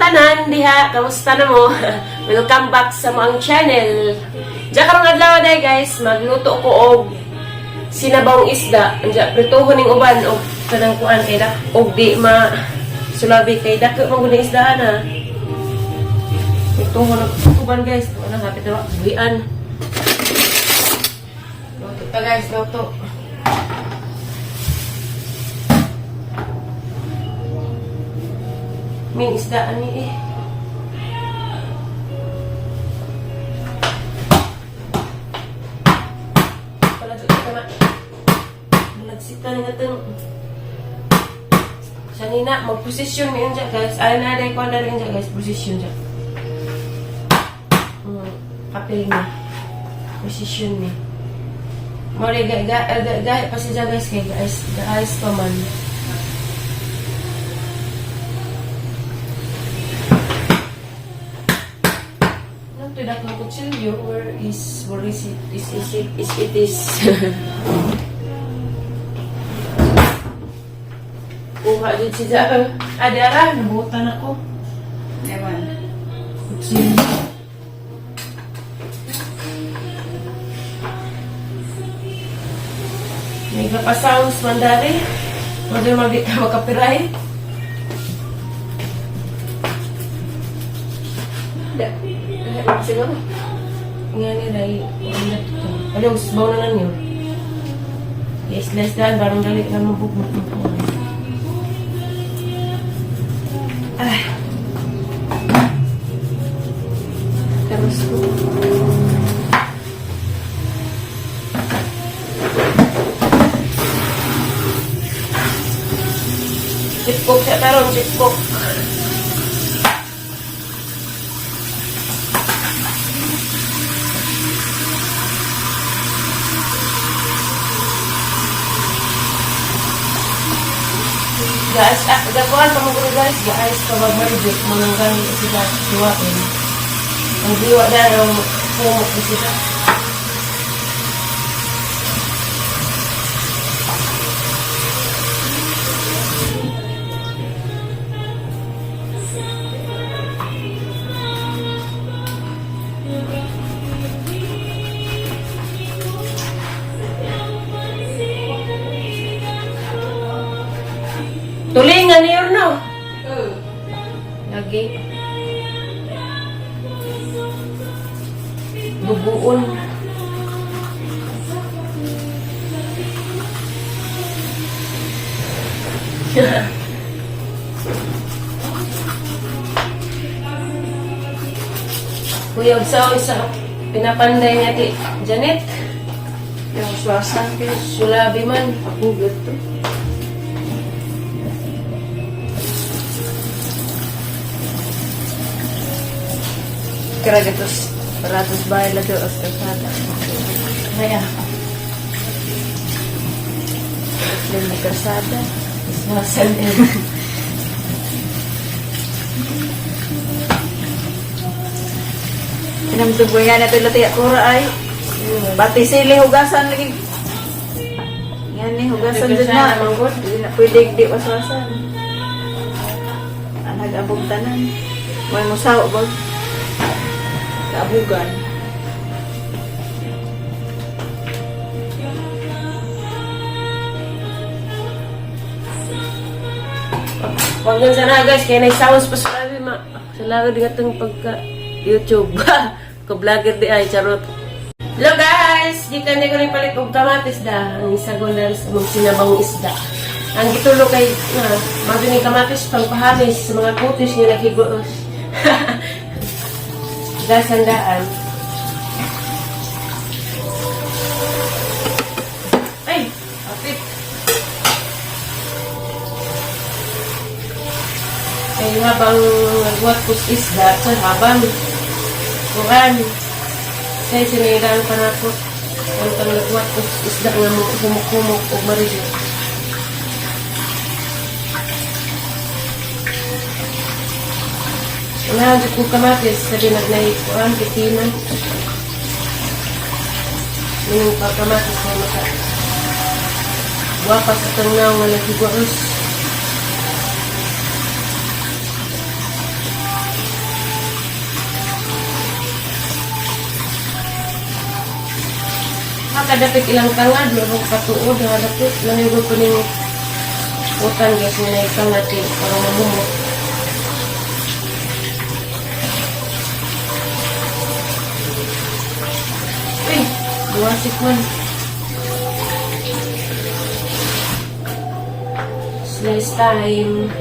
Tanan diha, kamusta na mo? Welcome back sa among channel. Diya karong adlaw day guys, magluto ko og sinabawng isda. Anja prituhon ning uban og kanang kuan kay dak og di ma sulabi kay dako man gud ning isdaan ha. Prituhon og uban guys, tuo na hapit na buhian. Luto ta guys, luto. May isdaan ni eh. Palagsit ka na. Palagsita ni natong. Siya nina, magposisyon mi dyan guys. Ay na, dahil ko na rin dyan guys. Posisyon dyan. Kapil ni. Posisyon ni. Mori, ga, ga, ga, ga, pa siya guys, kay guys, guys pa man. Nang tidak ng kutsilyo, where is it, is it is. Kuha din si Ja. Ah, di ara, nabutan ako. Ewan. Kutsilyo. May kapasounds man dari. Mado magdi ka makapiray. Da. Siguro. Nga ni Ray, wala to. Ano, usbaw na lang yun. I-slice daan, barang dali ka mabugmot mo po. Ay. Terus ko. Chipkok siya taron, chipkok. Guys, ah, gakuan pa mo guys, guys, pa magmarigit, mga gani sila diwain. Ang diwa na ang pumok na sila. Tulingan ni no? Lagi. Bubuon. Kuya, sa isa pinapanday niya ti Janet. Yung swasan kayo. Sulabi man. Hugot to. Karagatos. Paratos bahay la doon sa kalsada. Kaya, Doon may kalsada. swasan din. Pinamtuboy nga natin lati akura ay. Bati sili hugasan lagi. Yan ni hugasan dyan na. Hindi na pwede di waswasan. Anag abog tanan. May musaw ba? Kaabugan. Wag lang sana guys, kaya na-sounds pa sa labi ma. Sa labi di katong pagka YouTube. Ka-vlogger di ay, charot. Hello guys! Gikan ko rin palit og kamatis da. Ang isa ko na sa mga sinabang isda. Ang gitulo kay na, mga kamatis pang pahamis sa mga kutis nga nakiguos. Dasandaan. Ay! Apit! Ay, habang nagwat ko sa isda, sa habang kuhan, kaya sinayran pa na ako. Ang pang nagwat ko sa isda nga humok-humok o mariyo. Unahan ko kamatis, sabi nagnay kuhan, pipino. Yung pagkamatis na maka. Guwapa sa tangnaw nga nagigwaos. Hakadapit ilang tangad, meron katuod, hakadapit. Langay ko ning utan guys, nga naitangad eh, para mamumot. Uy, buwasik man. Slice time.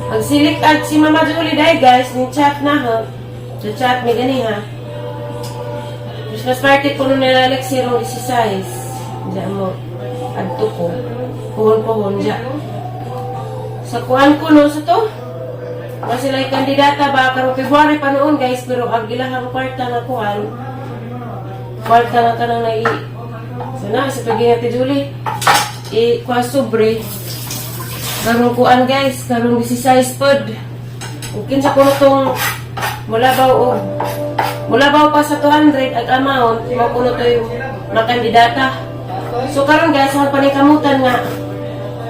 Pagsilik at si Mama Julie dahil guys, ni chat na ha. Sa chat ni gani ha. Christmas party ko nun nila Alexi rong 16. Diyan mo. Adto ko. Puhon-puhon diyan. Sa kuan ko no, sa to. Kasi sila kandidata ba, karong February pa noon guys, pero ang ilahang kwarta nga kuan, kwarta nga kanang nai. So na, sa pagiging Ate Julie, i kuha sobre. Karong kuan guys, karong 16 pod. Ug kinsa kuno tong mulabaw og mulabaw pa sa 200 ag amount, mao kuno to yung makandidata. So karon guys, ang paningkamutan nga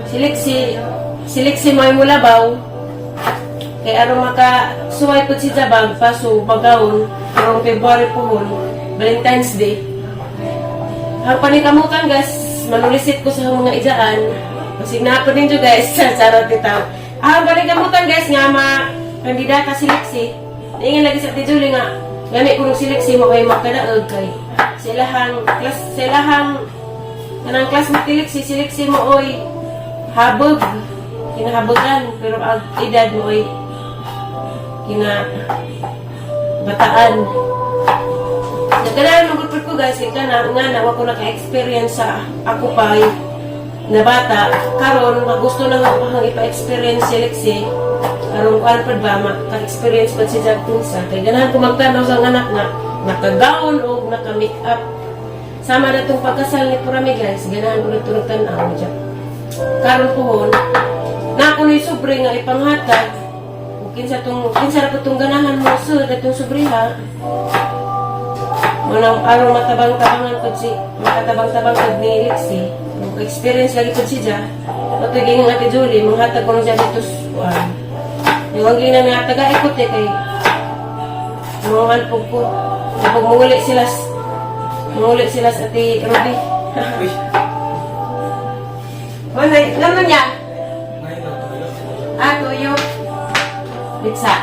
siliksi siliksi mo ay mulabaw kay aron maka suway pud si Jabang paso bagawon karong February puhon, Valentine's Day. Ang paningkamutan guys, manulisit ko sa mga ijaan. Kasi na ninyo guys, sa charot itaw. Ang paningkamutan guys nga ma kandidata si Lexi. Naingan lagi sa Ate Julie nga gani ko nung si Lexi mo kay makadaog kay silahang class silahang kanang classmate ni Lexi, si Lexi mo oy habog kinahabogan pero ang edad mo oy kina bataan. Nagkanahan magupit ko guys, kay kana nga na wa ko naka-experience sa ako pa ay na bata karon magusto na nga ako hang ipa-experience si Lexi karon kuan pud ba maka-experience pud si Jag Tunsa kay ganahan ko magtan-aw sa anak nga nakagaon og naka-make up sama na tong pagkasal ni Purami guys, ganahan ko na itong tan-aw dyan. Karon pohon na ako ni sobre nga ipanghatag ug kinsa tong kinsa ra ko tong ganahan mo sud atong sobre ha. Manang aron matabang-tabangan pud si makatabang-tabang pud ni Lexi. Kung experience lagi pud si Ja. Ato ging Ate Julie manghatag ko siya dito sa kuan. Yung ang gina nga taga ikot eh kay mga pug ko. Kapag manguli sila sa Ate Ruby. Uy, Wala, ngano niya? ngayon lang tuyo. Ah, tuyo. Litsa.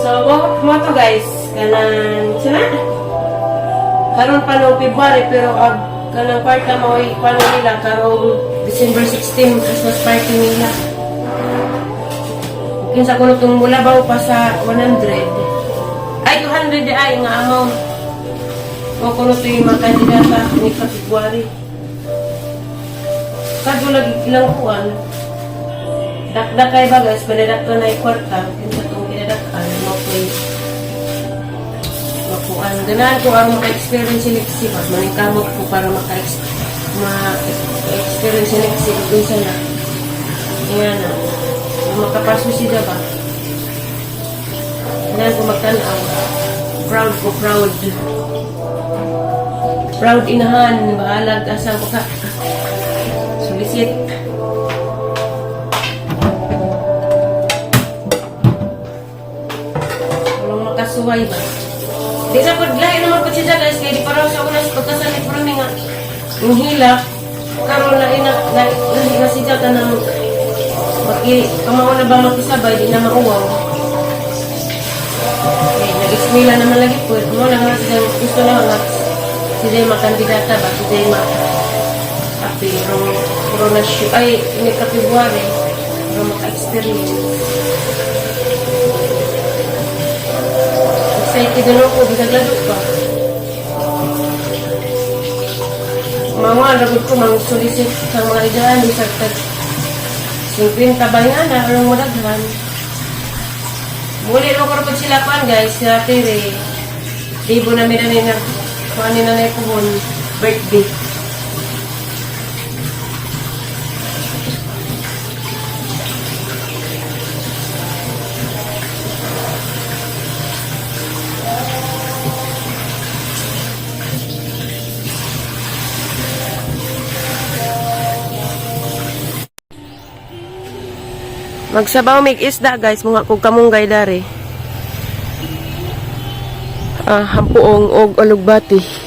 So, mo to guys, kanang sina? Karon pa no February pero ag kanang kwarta mo ay paano nila karong December 16 Christmas party nila. Kinsa kuno tong mulabaw pa sa 100. Ay 200 di ay nga amount. Mo kuno to yung mga kandidata ni ka February. Kadto lagi ilang kuan. Dakdak kay ba guys, panadak ko na yung kwarta, kinsa tong kinadakan mo ko'y makuan. Ganahan ko aron maka-experience si Lexi ba, maningkamot ko para maka-experience si Lexi kung unsa na. Ayan na. Kung makapaso siya ba? Ganahan ko magtan-aw. Proud ko, proud. Proud inahan, bahalag asang ko ka. Sulisit. Walang makasuway ba? Di sa pud lahi naman po siya guys, kaya di paraw sa una sa pagkasal ni Purmi nga. Yung hilak, karon na ina, na, na, na siya ka ng maki, kamao na ba makisabay, di na mauwaw. Okay, nag-explain naman lagi po. Mo na nga siya, gusto na nga siya yung makandidata ba, siya yung ma api, pero, pero na siya, ay, ini ka February, pero maka-experience. Excited na ako, bisag lalo pa. Mga lagod ko, mang solicit sa mga idaan, bisag tag 50 ba nga na, anong madaghan. Muli mo ko sila kuan guys, sa Tere. Libo na mi na ni na kuan ni nanay kuhon birthday. Magsabaw mig isda guys, mga kog kamunggay dari. Ah, hampuong og alugbati.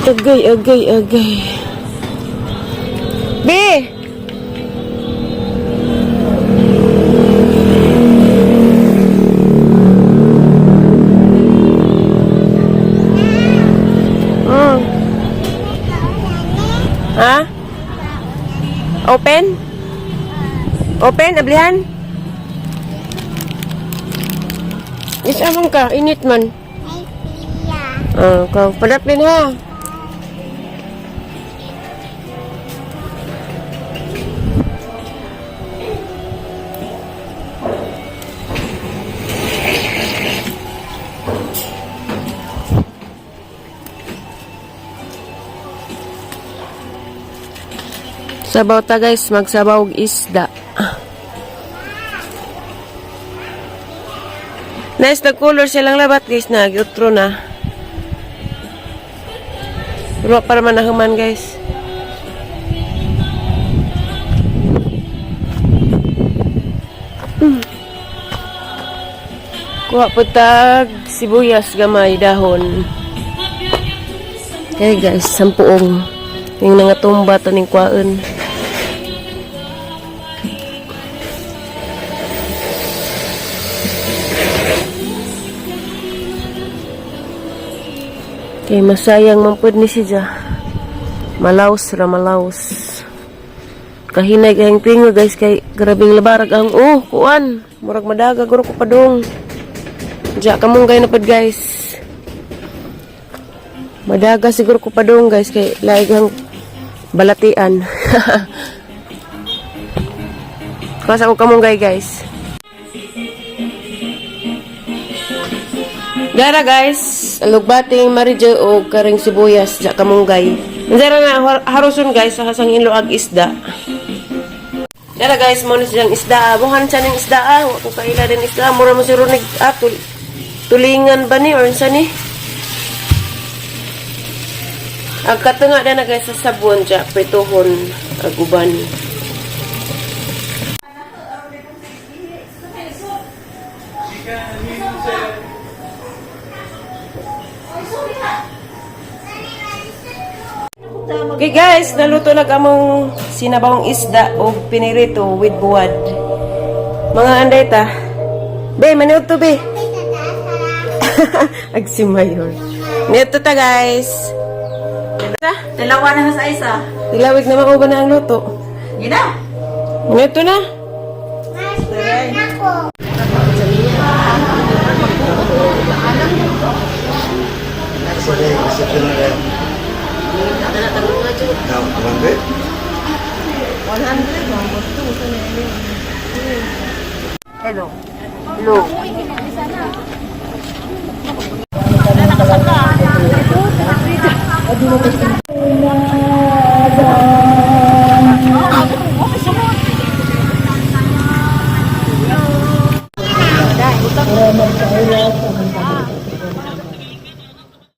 Agay, agay, agay. B! Ha? Open? Open, ablihan? Is amang ka, init man. Ah, ka, padaplin ha. Sabaw ta guys, magsabaw og isda. Nice na color silang labat guys na giutro na. Pero para man nahuman guys. Kuha po tag sibuyas gamay dahon. Okay guys, sampuong yung nangatumba taning kwaon. Kay masayang man pud ni siya. Malaos ra malaos. Kahinay kayang tingo guys kay grabing labarag ang oh kuan. Murag madaga guro ko padung. Diya kamunggay na pud guys. Madaga siguro ko padung guys kay laig ang balatian. Kasa ko kamunggay guys. Gara guys, alugbating marijo o karing sibuyas ja kamunggay. Zara nga haruson guys sa hasang inloag isda. Dara guys, mo ni siyang isda. Buhan siya ning isda. Ah. Wa ko kaila din isda. Mura mo si Ronig ah, tulingan ba ni or unsa ni? Ang katunga na guys sa sabon ja prituhon ag uban. Okay guys, naluto na among sinabawang isda o pinirito with buwad. Mga anday ta. Be, maniud to be. Ag si Mayor. Niadto ta guys. Ta, Dalawa na sa isa. Dilawig na mauban na ang luto. Gina. Niadto na. Sorry, reception na rin. Now, 100? Hello. Hello.